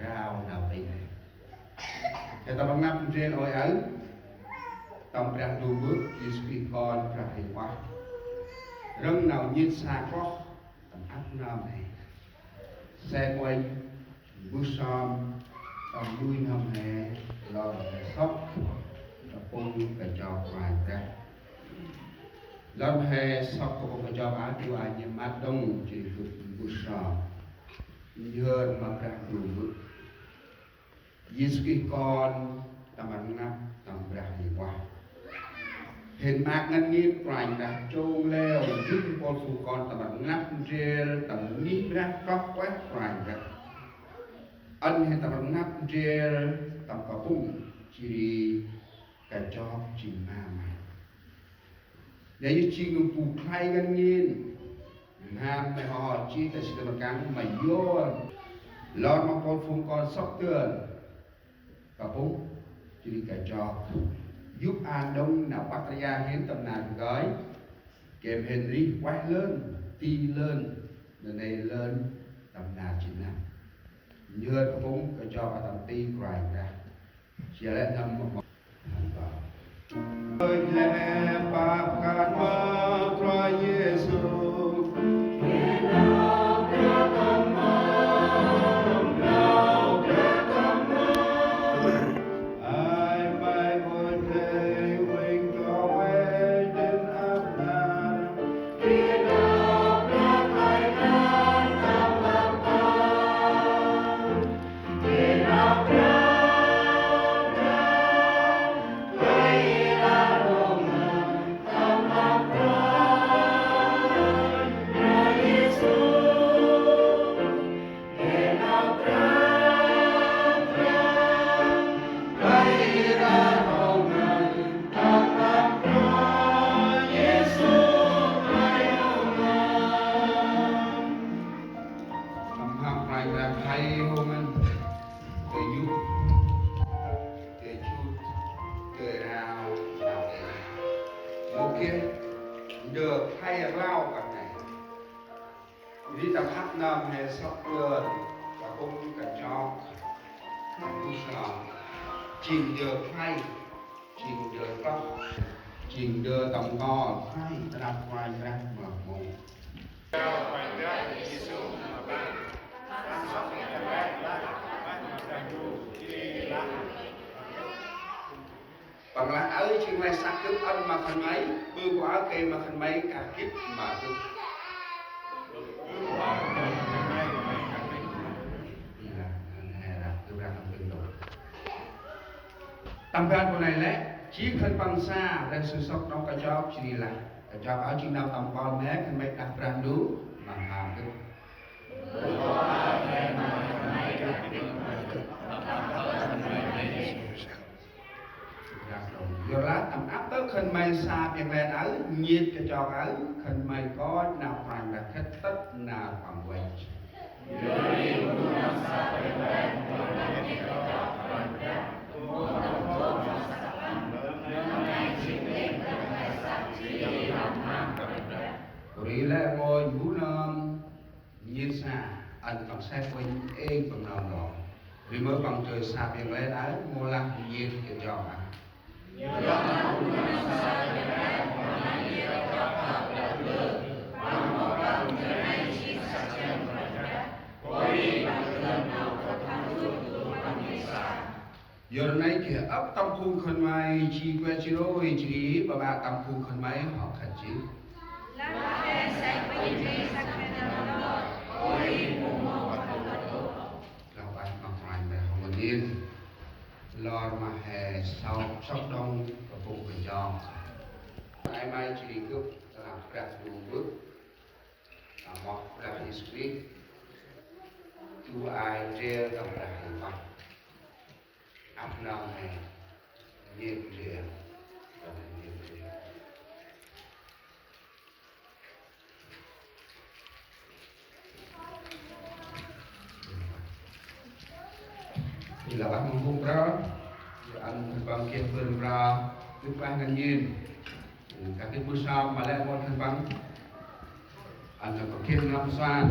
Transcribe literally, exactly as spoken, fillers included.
rao nau tih. He tâm rnglăp ndrel ôi aơ, tâm Brah Ndu Mbơ̆, Yêsu Krist Kon Brah Huêng Ueh, rŏng nau nhêt sa kloh tâm ăp nơm he. Se uănh mbơh sơm tâm nuih n'hâm he, lor he sŏk ta pŭng kachok Kôranh Brah. Lor he sŏk ta pŭng kachok a, du a nhêt măt đŏng, jêh ri gâp mbơh sơm. Nhhơr ma Brah Ndu Mbơ̆. Yêsu Krist Kon tâm rnglăp tâm Brah Huêng Ueh. Hên maak ngăn ngên Kôranh Brah chông leo, jŭm mpôl phung kon tâm rnglăp ndrel tâm ngih Brah, kloh ueh Kôranh Brah. Ăn hên tâm rnglăp ndrel tâm kapŭng, jêh ri kachok jêng ma May. Nây yơh jêng nơm bu khlay ngăn ngên. Mham May hŏ jêh ta si tâm rkăng ma yor. Lor ma mpôl phung kon sŏk dơn kapŭng, jêh ri kachok. Yôp an đŏng nau păk rya hên tâm nar gơnh. Gay hên rêh ueh lơn, ti lơn, nanê̆ lơn tâm nar jê̆ nơh. Nhhơr kapŭng kachok a tâm ti Kôranh Brah. Jêh lĕ năm mât mât. Ơi lĕ pap kan ma Kôranh Yêsu. Ai May ơi lĕ weng kơ weng dên ăp nar. Tâm hăp Kôranh Brah khlay hô ngăn, kơ yô̆, kơ jut, kơ rao, rao. Mâu geh ndơ khlay rlau kơt nây. Ri tâm hăp nơm he sŏk dơn, kapŭng kachok, kapŭng sơm. Jêng ndơ khlay, jêng ndơ kloh, jêng ndơ tâm kol khlay ta năp Kôranh Brah ma mâu. Păng lah: Aơ jêng nglay săk gâp ăn ma khân may, ƀư pô aơ gay ma khân may kah gĭt ma gâp. Tâm ban pô nây lĕ, jêng khân păng sa, lĕ sŭ sŏk đŏng kachok jêh ri lah: Kachok aơ jêng nau tâm kol me, khân may đah Brah Ndu ma mham gâp. Yorlah tâm ăp tơ̆ khân may sa piăng lĕ aơ, nhêt kachok aơ, khân may koch nau Kôranh Brah khât tât nar păng văch. Ri lĕ ngôch mbu nơm nhêt sa, ăn păng sek uănh êng păng nơm lor. Ri mơ păng dơi sa piăng lĕ aơ, mâu lah nhêt kachok aơ. Yor nây geh âk tâm phung khân may ji kuet ji roi, jêh ri ƀaƀă tâm phung khân may hŏ khât jêh. Lah ueh ma Kôranh Brah hŏ ngăn. Lor ma he sŏk, sŏk đŏng kapŭng kachok. Ay may jêh ri gâp ta năp Brah Ndu Mbơ̆, ta moh Brah Yêsu Krist. Du ay ndrel ta Brah Huêng Ueh. Ăp nơm he nhêt ndrel, ta nhêt ndrel. Ri lah ueh mông phung mprơ, ăn khân păng geh bơr mprơ, gâp ueh ngăn nhên. Kah gâp mbơh sơm ma lĕ mông khân păng. Ăn khân păng geh nau msat.